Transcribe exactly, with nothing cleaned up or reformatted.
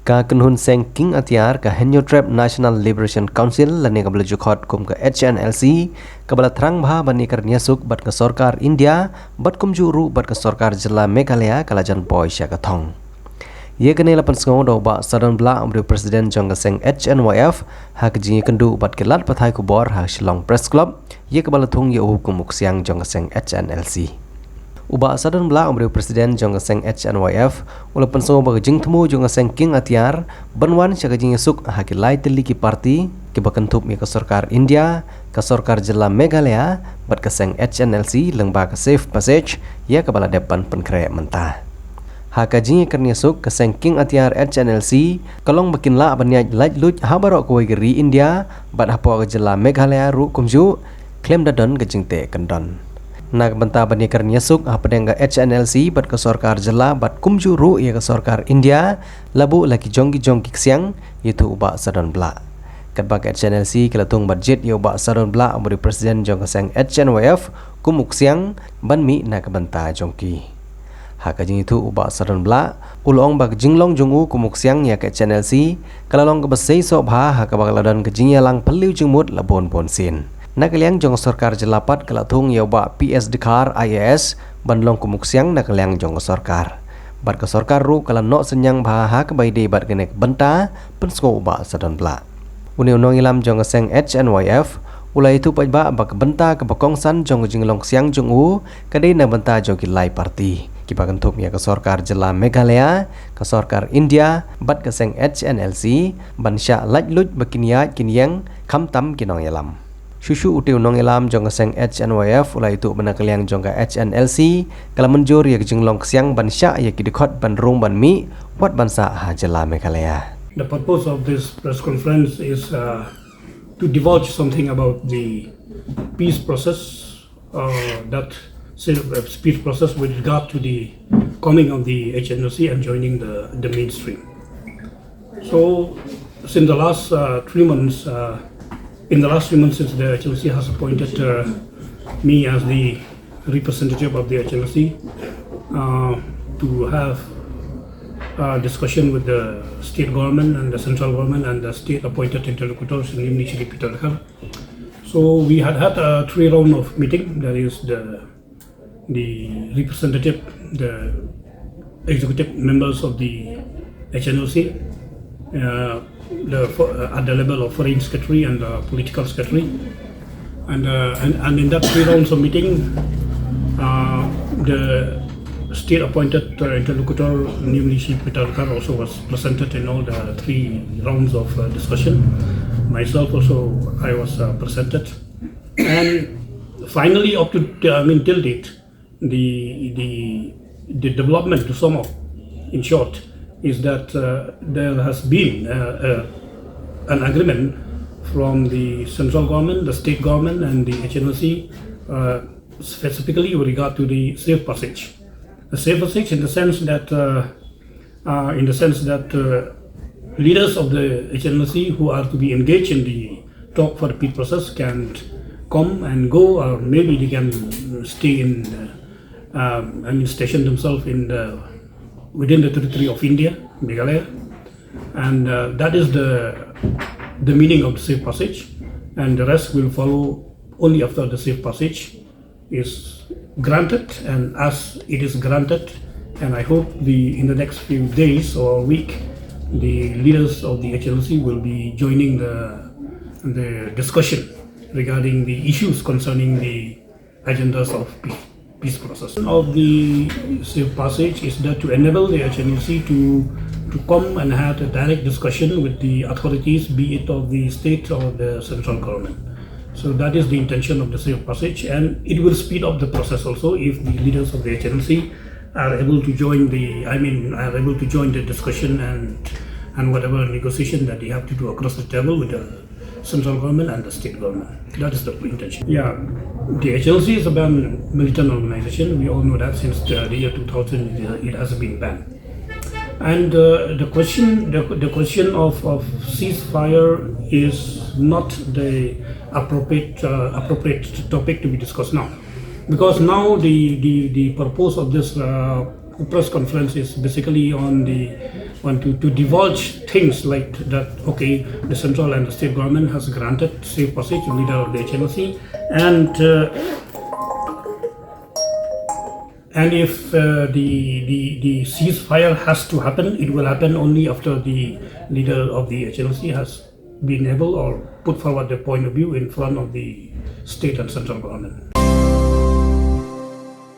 Ka kynhun seng kieng atiar ka Hynñiewtrep National Liberation Council lane kaba la ju khot kum ka H N L C, kaba la thrang bha ban ïakren ïasuk bad ka sorkar India bad kumjuh ruh bad ka sorkar jylla Meghalaya ka la jan poi sha ka thong. Ïa kane la pynsngew da u Bah Sadon Blah, uba dei u president jong ka seng H N Y F, ha ka jingïakynduh bad ki lad pathai khubor ha Shillong Press Club, ïa kaba la thung ïa u kum u ksiang jong ka seng H N L C. U Bah Sadon Blah, uba dei u president jong ka seng H N Y F, u la pynsngew ba ka jingthmu jong ka seng kieng atiar ban wan sha ka jingïasuk ha ki lai tylli ki parti kiba kynthup ïa ka sorkar India, ka sorkar jylla Meghalaya bad ka seng H N L C lyngba ka Safe Passage, ïa kaba la dep ban pynkhreh mynta. Ha ka jingïakren ïasuk, ka seng kieng atiar H N L C ka long ba kin lah ban ïaid laitluid ha baroh kawei ka ri India bad hapoh ka jylla Meghalaya ruh kumjuh, khlem da don ka jingteh kyndon. Na ka bynta ban ïakren ïasuk hapdeng ka H N L C bad ka sorkar jylla bad kumjuh ruh ïa ka sorkar India, la buh la ki jong ki jong ki ksiang, ïathuh u Bah Sadon Blah. Katba ka H N L C ka la thung bad jied ïa u Bah Sadon Blah, uba dei u president jong ka seng H N Y F, kum u ksiang ban mih na ka bynta jong ki. Ha ka jingïathuh, u Bah Sadon Blah u la ong ba ka jinglong jong u kum u ksiang ïa ka H N L C ka la long kaba seisoh bha, ha kaba ka la don ka jingïalang phylliew jingmut la bun bun sien. Na ka liang jong ka sorkar jylla pat ka la thung ïa u Bah P S Dkhar, I A S, ban long kum u ksiang na ka liang jong ka sorkar. Bad ka sorkar ruh ka la noh synñiang bha ha kaba ïadei bad kane ka bynta, pynsngew u Bah Sadon Blah. Une u nongïalam jong ka seng H N Y F u la ïathuh paidbah ba ka bynta kaba kongsan jong ka jinglong ksiang jong u ka dei na bynta jong ki lai parti kiba kynthup ïa ka sorkar jylla Meghalaya, ka sorkar India bad ka seng H N L C ban shah laitluid ba kin ïaid kin ïeng, khamtam ki nongïalam. Shuh shuh, utei u nongïalam jong ka seng H N Y F u la ïathuh ba na ka liang jong ka H N L C ka la mynjur ïa ka jinglong ksiang ban shah ïa ki dkhot ban rung ban mih, wat ban sah ha jylla Meghalaya. The purpose of this press conference is, uh, to divulge something about the peace process, uh, that, say, uh, peace process with regard to the coming of the H N L C and joining the, the mainstream. So, since the last, uh, three months, uh, in the last three months since the H N L C has appointed, uh, me as the representative of the H N L C, uh, to have a discussion with the state government and the central government and the state appointed interlocutors, namely Shri P T Dkhar. So we had had, uh, three round of meeting, that is the, the representative, the executive members of the H N L C, uh, the fo-, uh, at the level of foreign secretary and the political secretary. And, uh, and, and in that three rounds of meeting, uh, the state appointed, uh, interlocutor, namely Shri P T Dkhar, also was presented in all the three rounds of, uh, discussion. Myself also, I was, uh, presented. And finally, up to, I mean, till date, the, the, the development, to sum up, in short, is that, uh, there has been, uh, uh, an agreement from the central government, the state government, and the H N L C, uh, specifically with regard to the safe passage. The safe passage in the sense that, uh, uh, in the sense that, uh, leaders of the H N L C who are to be engaged in the talk for the peace process can come and go, or maybe they can stay in, uh, um, I mean, station themselves in the, within the territory of India, Meghalaya. And, uh, that is the, the meaning of the safe passage. And the rest will follow only after the safe passage is granted, and as it is granted, and I hope the, in the next few days or week, the leaders of the H N L C will be joining the, the discussion regarding the issues concerning the agendas of peace, peace process. Of the safe passage is that to enable the H N L C to, to come and have a direct discussion with the authorities, be it of the state or the central government. So that is the intention of the safe passage, and it will speed up the process also if the leaders of the H N L C are able to join the, I mean, are able to join the discussion and, and whatever negotiation that they have to do across the table with the central government and the state government. That is the intention. Yeah, the H N L C is a banned militant organization. We all know that since the, the year two thousand, it, it has been banned. And, uh, the question, the, the question of, of ceasefire is not the appropriate, uh, appropriate topic to be discussed now, because now the, the, the purpose of this, uh, The press conference is basically on the one to, to divulge things like that. Okay, the central and the state government has granted safe passage to leader of the H N O C, and uh, and if uh, the, the the ceasefire has to happen, it will happen only after the leader of the H N O C has been able or put forward their point of view in front of the state and central government.